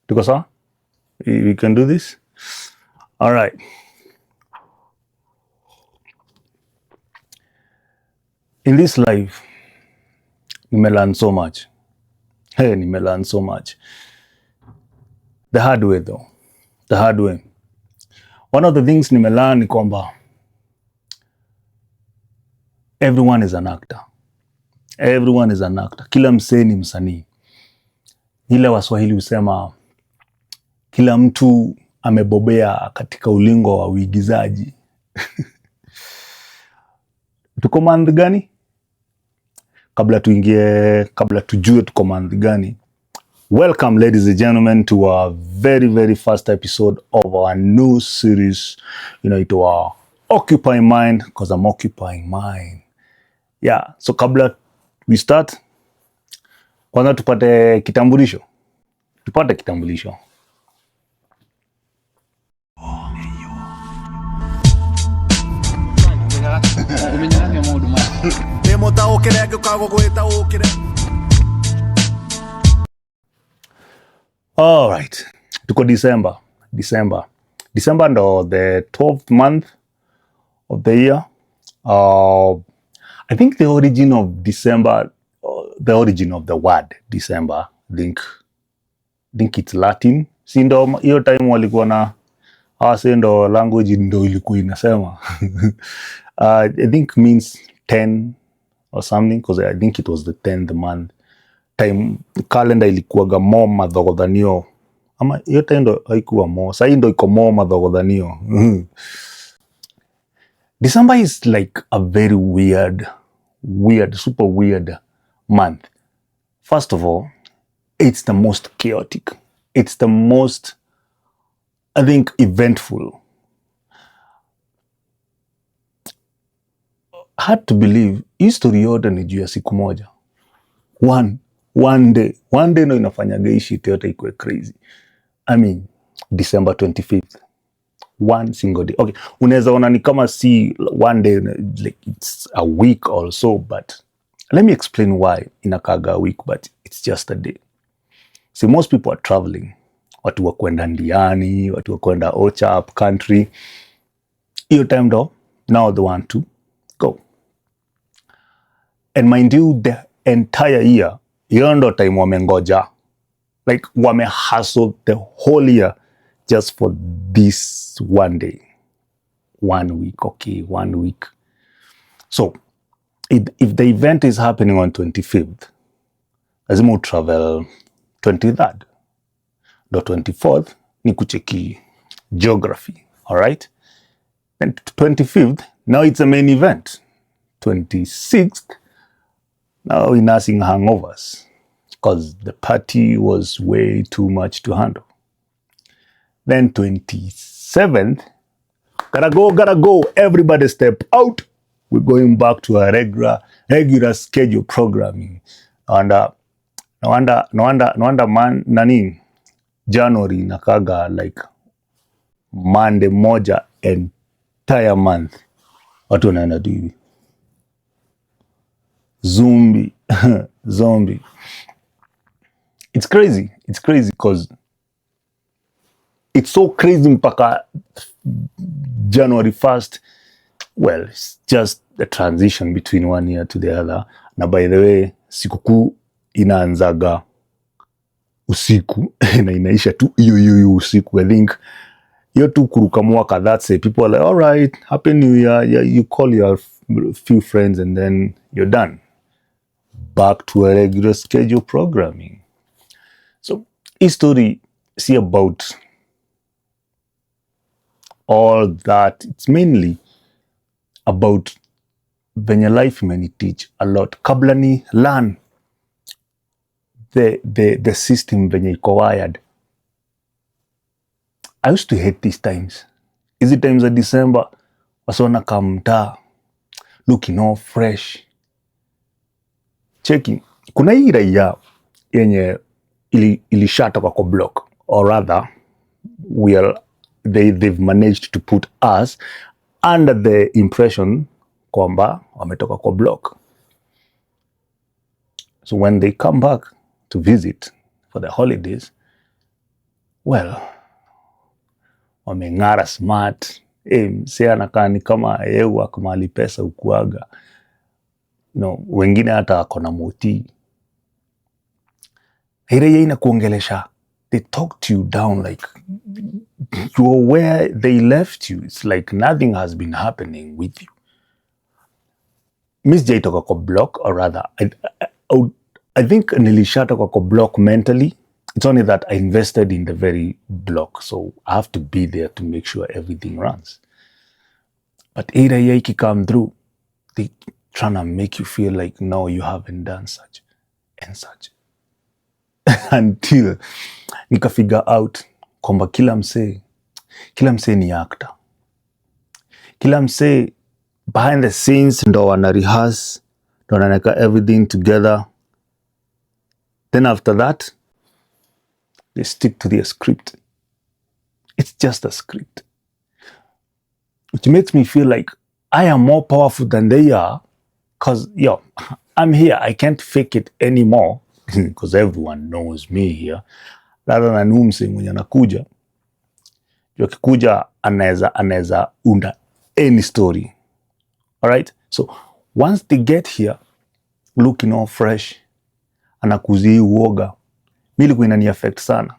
Tuko sawa? We can do this? All right. In this life, nimelearn so much. Hey, nimelearn so much. The hard way though. The hard way. One of the things nimelearn ni kwamba everyone is an actor. Everyone is an actor. Kila msee ni msanii. Ile Waswahili husema kila mtu amebobea katika ulingo wa uigizaji. Tuko month gani? Kabla tuingie, kabla tujue tuko month gani. Welcome, ladies and gentlemen, to our very, very first episode of our new series inaitwa Occupy Mind, because I'm occupying mine. Yeah, so kabla we start, kwanza tupate kitambulisho. Tupate kitambulisho. All right. Tuko December. December. December ndo the 12th month of the year. I think the origin of December, the origin of the word December, I think it's Latin. Si ndo hiyo time walikuwa na hawa, ndo language ndo ilikuwa inasema I think means 10 or something, because I think it was the 10th month. Time calendar ilikuwaga more madhogodhanio, ama hiyo time ndo haikuwa more, sahii ndo iko more madhogodhanio. December is like a very weird, weird, super weird month. First of all, it's the most chaotic. It's the most, I think, eventful. Hard to believe hii story yote ni juu ya siku moja. One day, one day ndo inafanyaga hii shit yote ikuwe crazy. I mean, December 25th. One single day. Okay, unaweza ona ni kama si one day, like it's a week or so, but let me explain why inakaga a week, but it's just a day. See, most people are traveling. Watu wa kwenda Ndiani, watu wa kwenda Ocha up country. Hiyo time ndo now they want to go. And mind you, the entire year, hiyo ndo time wamengoja. Like wame hustle the whole year just for this one day. 1 week, okay, 1 week. So if the event is happening on 25th, lazima utravel 23rd. Ndo 24th ni kucheki geography, all right? Then 25th, now it's a main event. 26th, now we're nursing hangovers because the party was way too much to handle. Then 27th, gotta go, gotta go. Everybody step out. We're going back to our regular schedule programming. And no wonder, no wonder, no wonder man, nani, January inakaga like Monday moja entire month. Watu wanaenda tu hivi. Zombie, zombie. It's crazy. It's crazy because it's so crazy mpaka January 1st. Well, it's just the transition between one year to the other. Na by the way, sikukuu inaanzaga usiku na inaisha tu hiyo hiyo hiyo usiku. I think hiyo tu kuruka mwaka, that's it. People are like, all right, happy new year. Yeah, you call your few friends and then you're done. Back to a regular schedule programming. So hii story si about all that. It's mainly about venye life imeni teach a lot. Kabla ni learn the system venye iko wired, I used to hate these times. Hizi times za December, wasee wanakaa mtaa looking all fresh. Checking. Kuna hii raia yenye ilishatoka kwa block, or rather we are, they've managed to put us under the impression kwamba wametoka kwa block. So when they come back to visit for the holidays, Well, wameng'ara smart. Eh, msee anakaa ni kama yeye ako mahali pesa ukuaga. No, wengine hata wako na moti. Ile yeye inakuongelesha. They talk to you down like you're where they left you. It's like nothing has been happening with you. Mi sijaitoka kwa block, or rather I think nilishatoka kwa block mentally. It's only that I invested in the very block, so I have to be there to make sure everything runs. But hii raia ikicome through, they trying to make you feel like, no, you haven't done such and such, until nika figure out kwamba kila msee ni actor. Kila msee behind the scenes ndo wana rehearse, ndo wanaweka everything together. Then after that they stick to their script. It's just a script, which makes me feel like I am more powerful than they are, because, yo, I'm here. I can't fake it anymore because everyone knows me here, rather than huyu msee mwenye anakuja. Juu akikuja anaweza unda any story. Alright, so once they get here looking all fresh, anakuzia hii uoga. Mi ilikuwa inani affect sana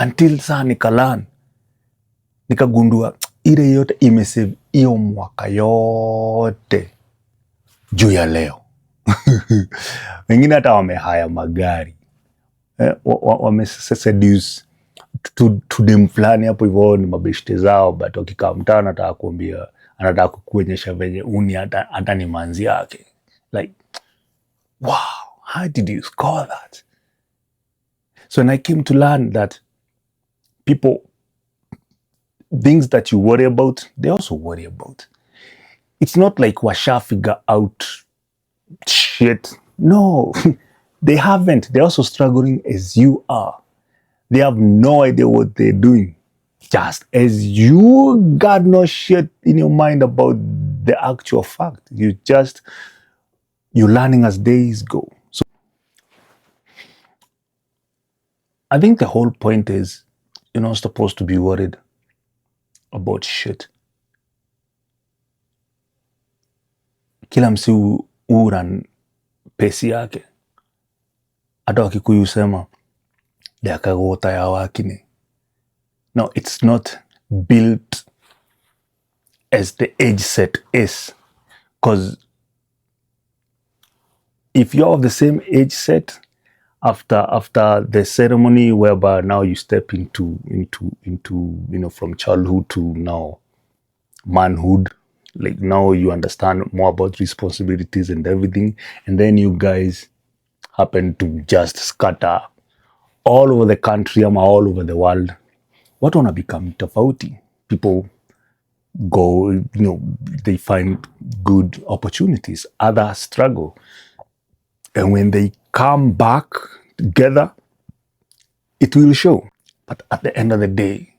until saa nikalearn, nikagundua ile yote imesave hiyo mwaka yote juu ya leo. Wengine hata wamehire magari, eh, wameseduce to dem fulani hapo hivyo, ni mabeshte zao, but wakikaa mtaa anataka kuambia, anataka kukuonyesha venye uni hata ni manzi yake. Like, wow, how did you score that? So when I came to learn that people, things that you worry about, they also worry about. It's not like washa figure out shit. No, they haven't. They're also struggling as you are. They have no idea what they're doing. Just as you got no shit in your mind about the actual fact. You're learning as days go. So I think the whole point is you're not supposed to be worried about shit. Kila msee urun pace yake. Hata Wakikuyu husema ndakagũta ya wakine. No, it's not built as the age set is. Because if you're of the same age set, after the ceremony whereby now you step into from childhood to now manhood, like now you understand more about responsibilities and everything, and then you guys happen to just scatter all over the country ama all over the world, watu wana become tofauti. People go, they find good opportunities, others struggle, and when they come back together, it will show. But at the end of the day,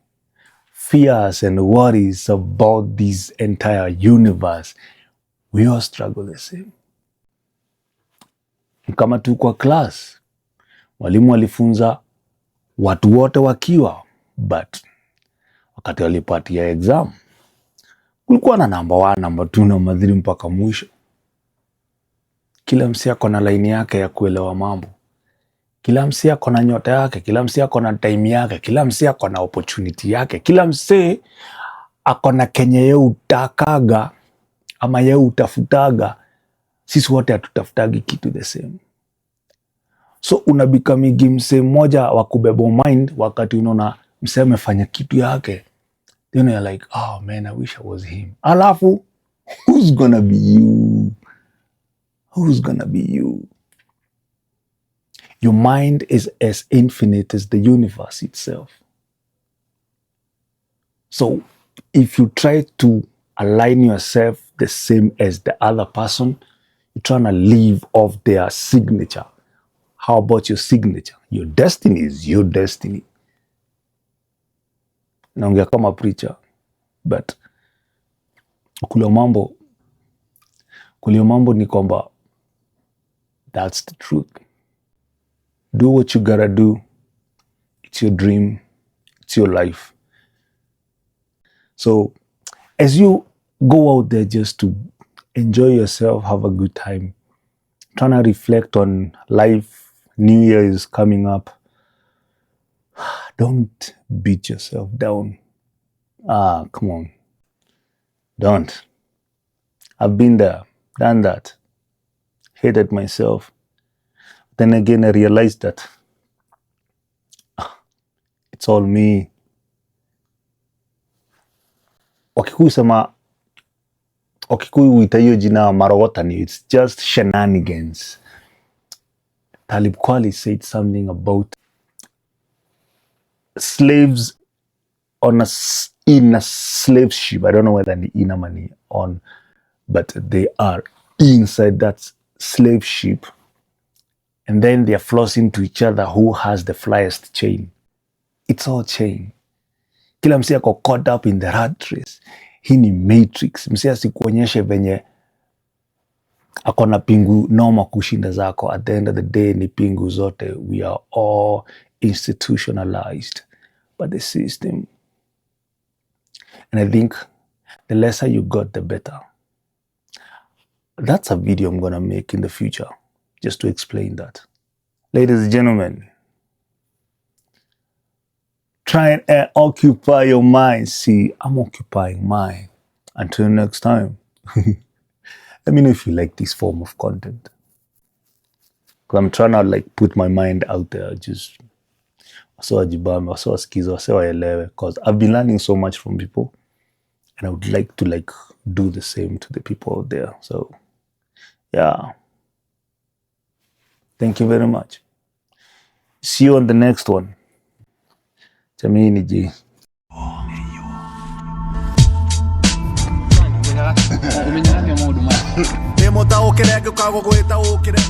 fears and worries about this entire universe, we all struggle the same. Kama tu kwa class, mwalimu alifunza watu wote wakiwa, but wakati walipatia exam kulikuwa na namba 1, namba 2, namba 3 mpaka mwisho. Kila msee ako na laini yake ya kuelewa mambo. Kila msee ako na nyota yake, kila msee ako na time yake, kila msee ako na opportunity yake, kila msee ako na kenye ye utakaga ama ye utafutaga. Sisi wote hatutafutagi kitu the same. So unabecomeigi msee mmoja wa kubeba mind wakati unaona msee amefanya kitu yake, then you're like, oh man, I wish I was him. Alafu who's gonna be you? Who's gonna be you? Your mind is as infinite as the universe itself. So if you try to align yourself the same as the other person, you're trying to live off their signature. How about your signature? Your destiny is your destiny. Naongea kama preacher, but kulio mambo ni kwamba that's the truth. Do what you gotta do. It's your dream. It's your life. So as you go out there just to enjoy yourself, have a good time, trying to reflect on life, New Year is coming up. Don't beat yourself down. Ah, come on. Don't. I've been there, done that, hated myself. Then again, I realized that it's all me. Wakikuyu sema, Wakikuyu huita hiyo jina marogotani. It's just shenanigans. Talib Kweli said something about slaves on a in a slave ship. I don't know whether ni in ama ni on, but they are inside that slave ship, and then they are flossing to each other who has the flyest chain. It's all chain. Kila msee ako caught up in the rat race. Hii ni matrix. Msee asikuonyeshe venye ako na pingu noma kushinda zako. At the end of the day ni pingu zote. We are all institutionalized by the system. And I think the lesser you got, the better. That's a video I'm gonna make in the future, just to explain that. Ladies and gentlemen, try and occupy your mind. See, I'm occupying mine. Until next time. Let me know if you like this form of content. 'Cause I'm trying to like put my mind out there, just wasee wajibambe, wasee wasikize, wasee waelewe. 'Cause I've been learning so much from people and I would like to like do the same to the people out there. So yeah. Thank you very much. See you on the next one. Jamini G. Nä må taå kä re ngä å ka gå gwä taå kä re.